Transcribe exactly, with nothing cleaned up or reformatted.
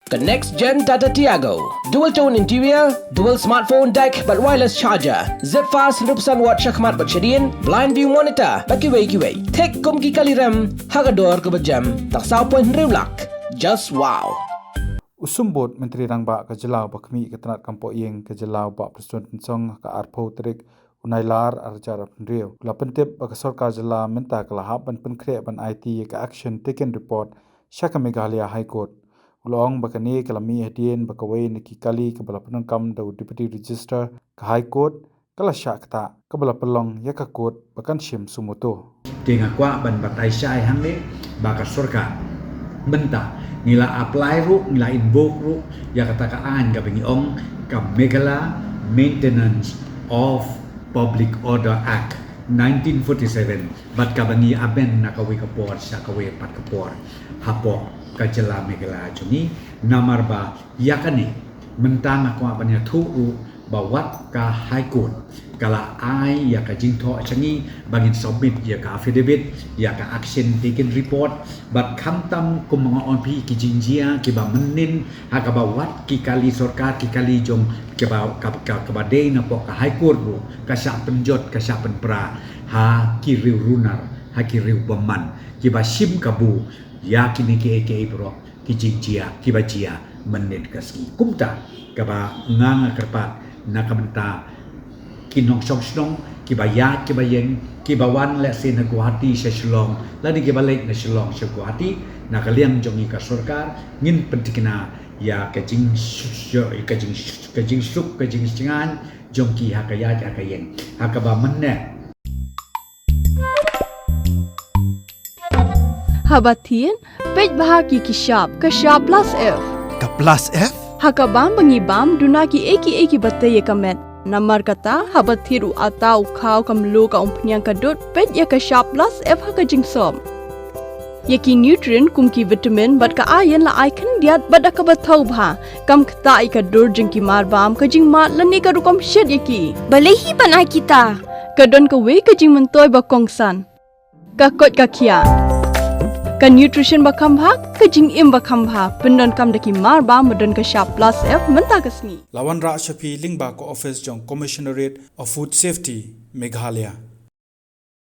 Ka next gen Tata Tiago. Dual tone interior, dual smartphone deck bad wireless charger. Zip fast hynriew percent watt shakhmat bad shadien, blind view monitor bad kiwei kiwei. Thik kum ki kali rem ha ka dor kaba jem tang saw point hynriew lak. Just wow. U Symbud Myntri Rangbah ka Jylla uba khmih ka tnat kam pohïing ka jylla u Bah Prestone Tynsong ha ka arphew tarik u Nailar arhajar arphew hynriew u la pyntip ba ka sorkar jylla mynta ka la hap ban pynkhreh ban aiti ïa ka action taken report sha ka Meghalaya High Court. U la ong ba kane ka la mih hadien ba kawei na ki kali kaba la pyndonkam da u Deputy Registrar ka High Court ka la shah ktah kaba la pynlong ïa ka court ba kan shim suo motu. Te nga kwah ban batai shai hangne ba ka sorkar mynta ngi la apply ruh, ngi la invoke ruh ïa kata ka aiñ kaba ngi ong ka Meghalaya Maintenance of Public Order Act nineteen forty-seven, bad kaba ngi amend na kawei ka por sha kawei pat ka por hapoh ka jylla Meghalaya jong ngi. Namar ba ïa kane mynta nga kwah ban ïathuh ruh ba wat ka High Court ka la ai ïa ka jingthoh sha ngi ba ngin submit ïa ka affidavit, ïa ka action taken report, bad khamtam kum nga ong phi ki jingjia kiba mynnin ha kaba wat ki kali sorkar, ki kali jong kiba, kaba, kaba dei napoh ka High Court ruh ka shah pynjot, ka shah pynpra ha ki riew runar, ha ki riew bymman kiba shim kabu ïa kine kiei kiei baroh ki jingjia kiba jia mynnin ka sngi. Kumta kaba nga, nga kyrpad na ka bynta ki nongshong shnong kiba ïaid kiba ïeng, kiba wan lehse na Guwahati sha Shillong lane kiba leit na Shillong sha Guwahati, na ka liang jong ngi ka sorkar ngin pyntikna ïa ka jing, ka jing, ka jingsuk ka jingshngaiñ jong ki ha ka ïaid ha ka ïeng. Ha kaba mynne Haba thied, peit bha ki ki shap, ka shap plus F. Ka plus F? Ha ka bam ba ngi bam, duna kiei kiei kiba tei ïa ka met. Namar kata, haba thied u atta, u khaw, ka mluh, ka umphniang, ka dud, peit ïa ka shap plus F ha ka jingsop. Ïa ki nutrient kum ki vitamin bad ka iron la ai khyndiat bad da kaba thaw bha. Kam ktah ïa ka dur jong ki mar bam, ka jingmad lane ka rukom shet ïa ki. Balei hi ban ai kita? Ka don kawei ka jingmyntoi ba kongsan. Ka koit ka khiah. Ka nutrition ba kham bha, ka jingim ba kham bha, pyndonkam da ki mar bam ba don ka shap plus F mynta ka sngi. La wanrah sha phi lyngba ka office jong Commissionerate of Food Safety, Meghalaya.